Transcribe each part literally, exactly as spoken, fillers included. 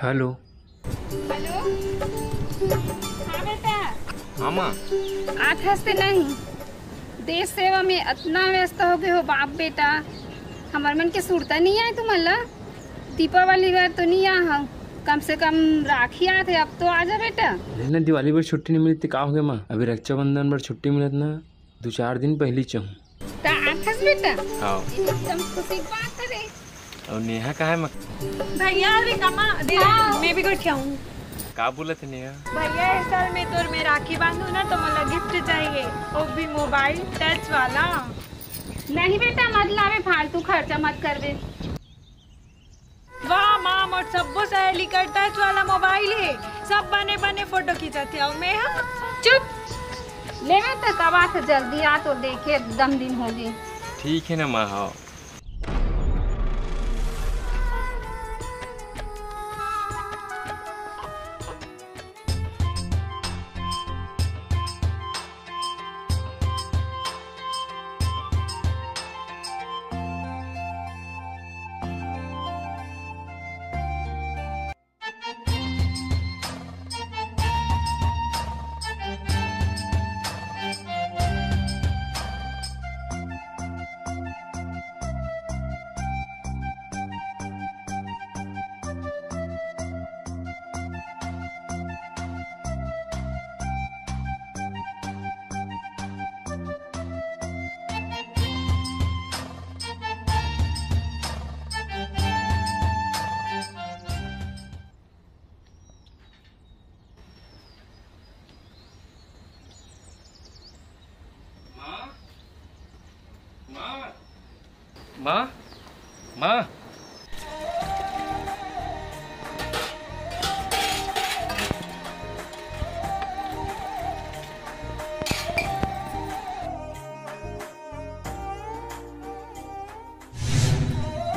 Hello. Hello. हाँ बेटा। हाँ माँ। आत हस ते नहीं। देश सेवा में अतना व्यस्त हो गए हो बाप बेटा, हमर मन के सुरता नहीं आए तुमन ला। दीपावली बर तो नहीं आ हव, कम से कम राखी आत हे, अब तो आ जा बेटा। लेना, दिवाली बर छुट्टी नहीं मिलती, का हो गया माँ? अभी रक्षाबंधन बर छुट्टी मिलत ना, दो चार दिन पहली चहूँ। त आत हस बेटा? हाँ। एकदम खुशी की बात है रे। और नेहा कहाँ है माँ? भैया, अरे कमा, दे, हाँ। मैं भी गोठियाऊँ। का बोलत हे नेहा? भैया, इस साल मैं तोर में राखी बांधू ना, तो मोला गिफ्ट चाहिए, वो भी मोबाइल टच वाला। नहीं बेटा, मत लावे, फालतू खर्चा मत करबे। वाह माँ, मोर सब्बो सहेली कर टच वाला मोबाइल हे, सब बने बने फोटो खींचत हे। अउ मैं, हाँ। चुप, लेवे त कब आत हे, जल्दी आ, तो देखे एकदम दिन हो गए। ठीक है ना माँ, हाँ। माँ, माँ, माँ, माँ।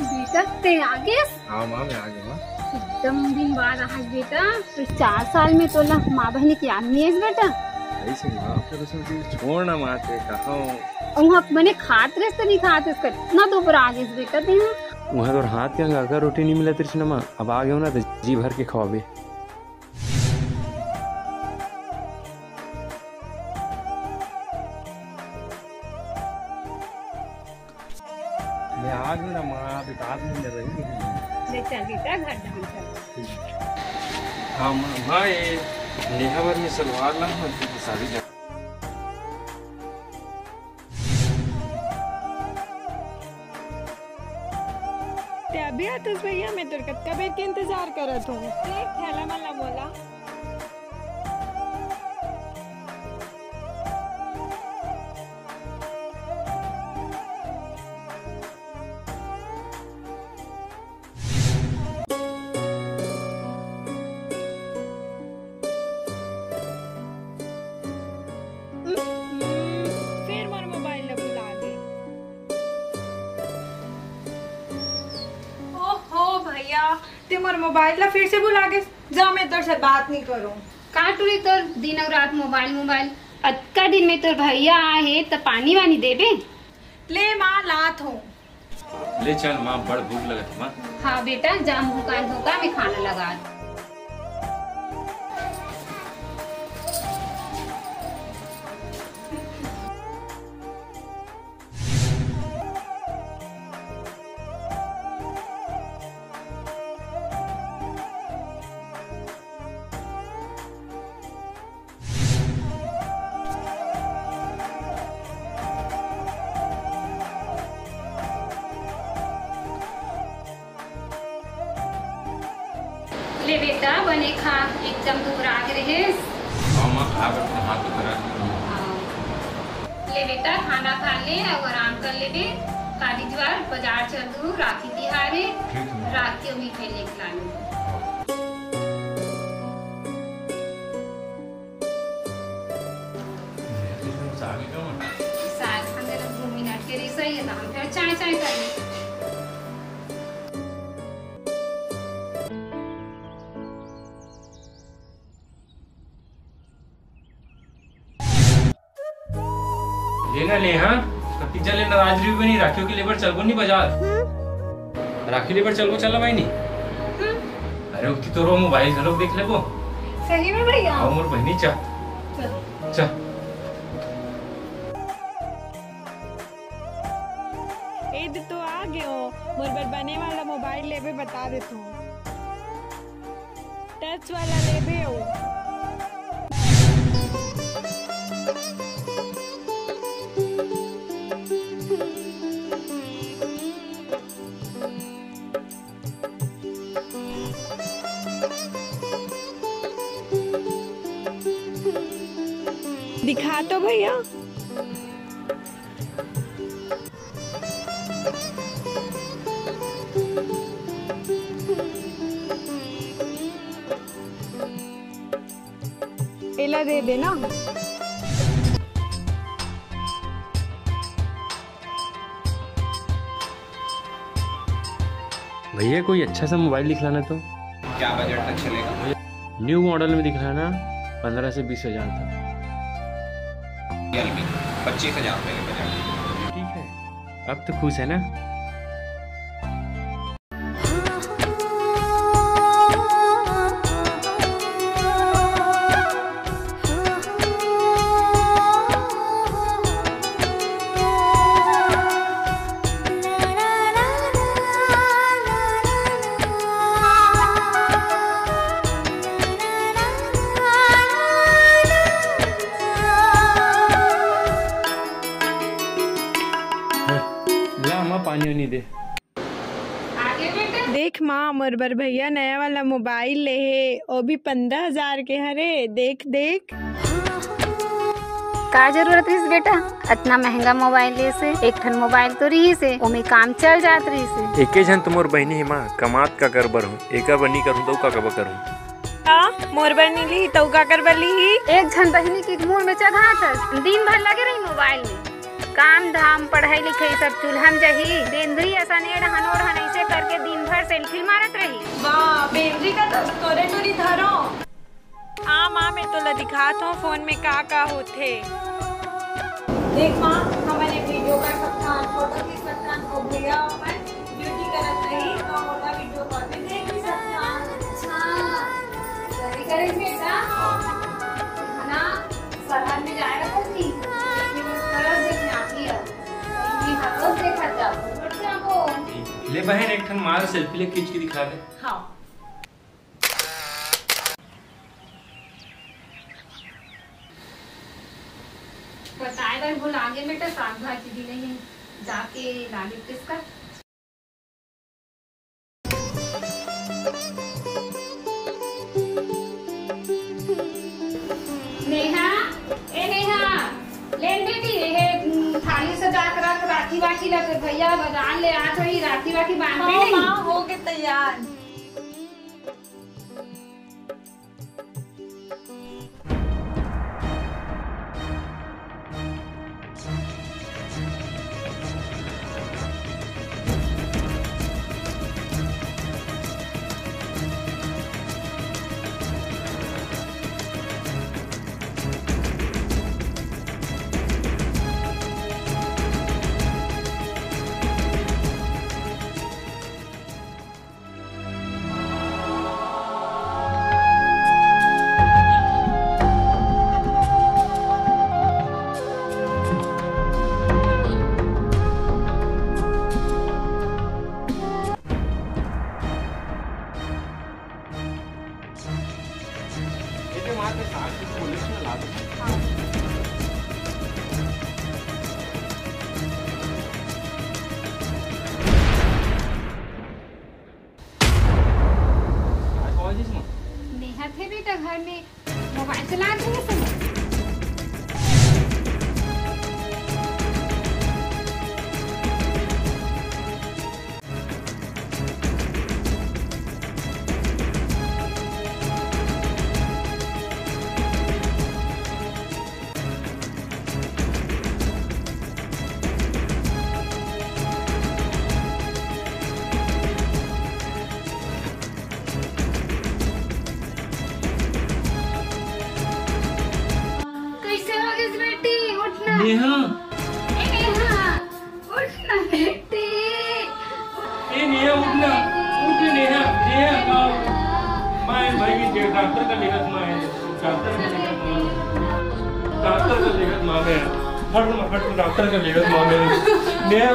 बेटा, ते आ गेस? हाँ माँ, मैं आ गया माँ। एकदम दिन बाद आहस बेटा। तो चार साल में तोला माँ बहिनी के याद नहीं आइस बेटा? ऐसे माँ, फिर उसमें चीज छोड़ ना माँ, ते कहाँ हूँ? वहाँ बने खात रेस तो नहीं खात रेस, कितना दुबरा गेस बेटा ते। वहाँ तो हाथ के अंगार का रोटी नहीं मिलत रहिस ना माँ, अब आ गया ना तो जी भर के खवाबे। मैं आ गया ना माँ, अभी बात नहीं कर रही। ले चल बेटा, घर जान चल। हाँ माँ, माँ, ये नेहा बर में सलवार ला, मैं तेरी साड़ी जा। ते अभी आतस भैया, मैं तोर कतका बेर के इंतजार करत हूँ। ले, थैला मन ला मोला। फिर मोर मोबाइल ला भुला गे। ओहो भैया, ते मोर मोबाइल ला फिर से भुला गेस। जा, मैं तोर से बात नहीं करूँ। का टूरी तोर दिन अउ रात मोबाइल, मोबाइल। अतका दिन में तोर भैया आए हे, त पानी वानी देबे? ले माँ, लात हूँ। ले चल माँ, बड़ भूख लगत हे माँ। हाँ बेटा, जा मुँह कान धो का, मैं खाना लगा दूँ। ले बेटा, बने खा, एकदम दुबरा गे रहेस। हाँ माँ, खा बेटा, हाथ तो करा। हाँ। ले बेटा, खाना खा ले अउ आराम कर लेबे। काली जुवार बाजार चल दू, राखी तिहार हे, ठीक है। राखी अउ मिठाई लेके लाने। साग संगे तो दू मिनट के रिसई हे, त हम फेर चाय चाय कर ले। लेना ले, हाँ? कतिक जन ले नाराज रहिबे नहीं, राखियों के लेबर चलबो नहीं बाजार। राखी लेबर चलबो, चला भाई नहीं। अरे, ओती तोरो मोबाइल घलोक देख लेबो। सही में भैया? हाँ, मोर बहिनी, चा। चल। चा। ए दे तो आ गयो, मोर बर बने वाला मोबाइल लेबे बता देथों। टच वाला लेबे ओ। दिखा तो भैया। एला दे देना। भैया, कोई अच्छा सा मोबाइल दिखलाना तो। क्या बजट तक चलेगा? न्यू मॉडल में दिखलाना, पन्द्रह से बीस हजार तक। रियलमी, पच्चीस हजार रुपये के बजट। ठीक है, अब तो खुश है ना? ला माँ, पानी उनी दे। देख माँ, मोर बर भैया नया वाला मोबाइल ले हे, ओ भी पन्द्रह हजार के हरे। देख, देख। का जरूरत रहिस बेटा, अतना महंगा मोबाइल ले से? एक ठन मोबाइल तो रहिस हे, ओमे काम चल जात रहिस हे। एके झन तो मोर बहिनी हे माँ, कमात काकर बर हूँ, एकर बर नी करहूँ, तऊ काकर बर करहूँ? का मोर बर नी लिही, तऊ काकर बर लिही? एक झन बहिनी के मुंह में चघात हस, दिन भर लगे रही मोबाइल में। काम धाम, पढ़ाई लिखाई सब चूल्हा में जही। बेंदरी असन एड़हन ओड़हन ऐसे करके दिन भर सेल्फी मारत रही। वाह, बेंदरी का तो तोरे टूरी धरो। हाँ माँ, मैं तोला दिखात हूँ फोन में का का होथे। देख माँ, हमन एक वीडियो कर सकथन, फोटो खींच सकथन, अउ भैया अपन ड्यूटी करत रही, तो ओला वीडियो कॉल में देख भी सकथन। अच्छा, सही करे बेटा। हाँ। है ना? शहर में जाए रहत नी, लेकिन वो तरस देखना भी है। ये हर रोज देखा जाओ, रोज जाओ। ले बहन, एक ठन मार सेल्फी ले खींच के दिखा दे। हाँ। बताए बर भुला गे बेटा, साग भाजी भी नहीं है, जाके लाने किसका। नेहा, ए नेहा, ले न बेटी, ए, उम, थाली सजा के रख, राखी वाखी लग, भैया बजान ले आत होही, राखी वाखी बांधबे हाँ, नहीं? माँ, हो गे तैयार। नेहा थे बेटा घर में मोबाइल चलात रहे थे। कैसे हो गइस बेटी? उठ ना। नेहा। ए नेहा, उठ ना बेटी। ए नेहा, उठ ना। उठ नेहा, नेहा, आओ। डॉक्टर का लेगत माँ है, डॉक्टर का लेगत माँ, डॉक्टर का लेगत माँ मैं, हट, हट, डॉक्टर का लेगत माँ मैं, मैं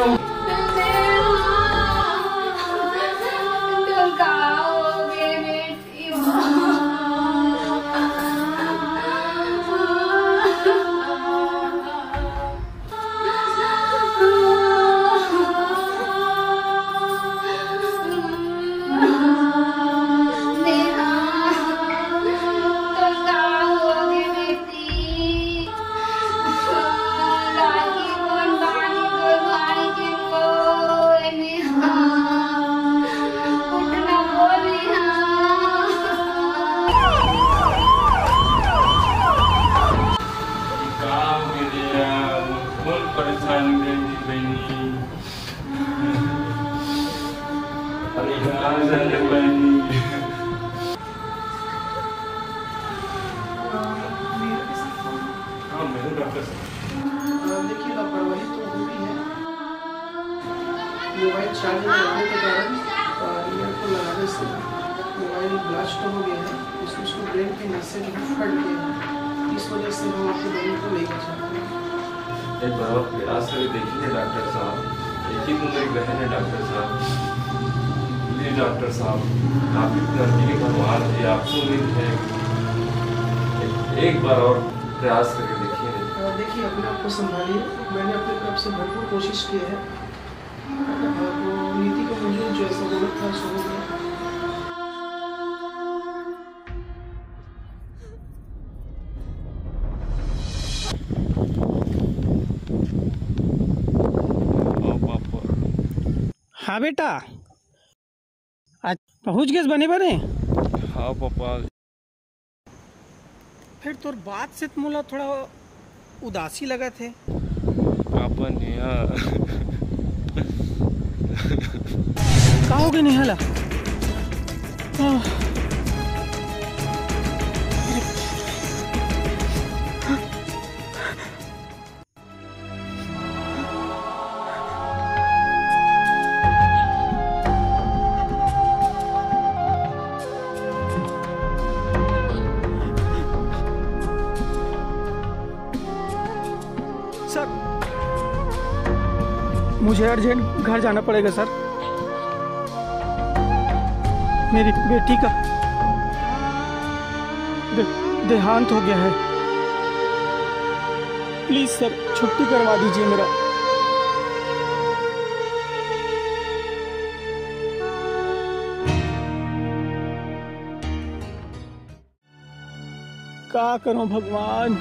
परेशान कर दी बहनी। अरे कहाँ जाने बहनी? हाँ, मेरे डॉक्टर साहब। देखिए, लापरवाही तो हुई है। मोबाइल चार्ज में रखने के कारण, अ, ईयरफोन लगाने से मोबाइल ब्लास्ट हो गया है। इस, उसको ब्रेन के नसें जो है फट गई हैं। इस वजह से हम आपकी बहन को लेकर चाहते हैं। एक बार और प्रयास करके देखिए डॉक्टर साहब, एक ही तो मेरी बहन है डॉक्टर साहब। प्लीज डॉक्टर साहब, आप ही नजदीकी भगवान है, आपसे उम्मीद है। एक, एक बार और प्रयास करके देखिए। अ, देखिए, अपने आप को संभालिए। मैंने अपनी तरफ से भरपूर कोशिश की है। अब नीति को मंजूर जो ऐसा होना था, सो हो गया। हाँ बेटा, आज पहुँच गेस बने बने? हाँ पापा। फिर तोर बात से तो मोला थोड़ा उदासी लगत हे। पापा नेहा। का हो गे नेहा ला? आह। सर, मुझे अर्जेंट घर जाना पड़ेगा सर। मेरी बेटी का दे-, देहांत हो गया है। प्लीज सर, छुट्टी करवा दीजिए मेरा। का करो भगवान।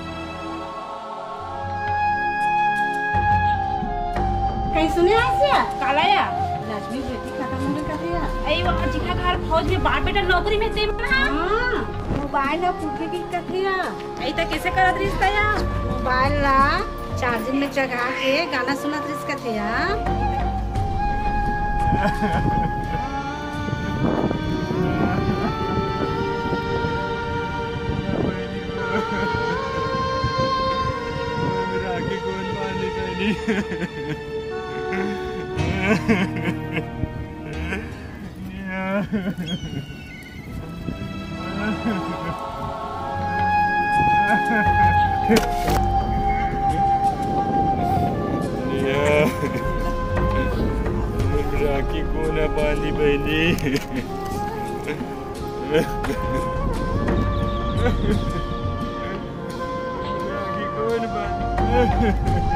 कहीं सुने आसिया? काला या? लक्ष्मी बेटी खत्म हो गई कथे या? अई वो जिखा घर फौज में बाप बेटा नौकरी में ते मन हा? हाँ, मोबाइल ला फूट के की कथे या? अई त कैसे करत रिश्ता या? मोबाइल ला चार्जिंग में चढ़ा के गाना सुनत रिस कथे या? राखी कौन बांधी बहनी? राखी कोन ह बांधी बहिनी? राखी कोन बांधी?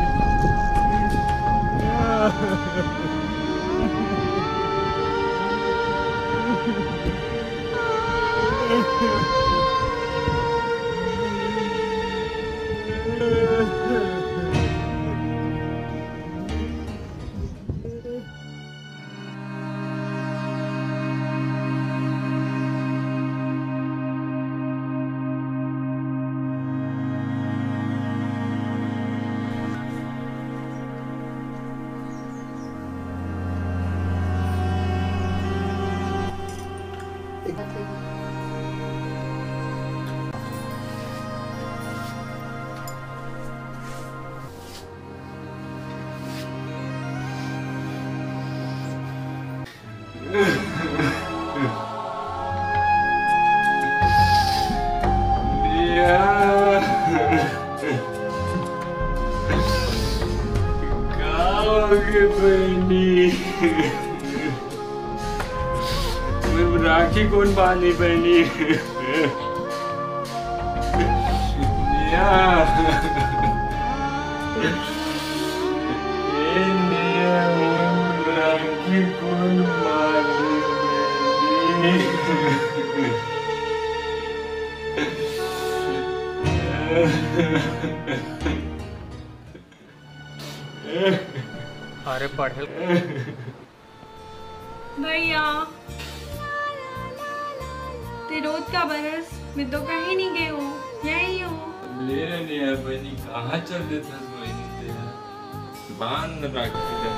राखी कोन बांधी बहिनी? या। ए निया, मोर राखी कोन बांधी बहिनी? अरे पढ़े भैया, ते रोत काबर हस? मैं तो कहीं नहीं गए हूँ, यही हूँ। ले रे निया बहिनी, कहाँ चल देथस बहिनी ते? बांध राखी ला।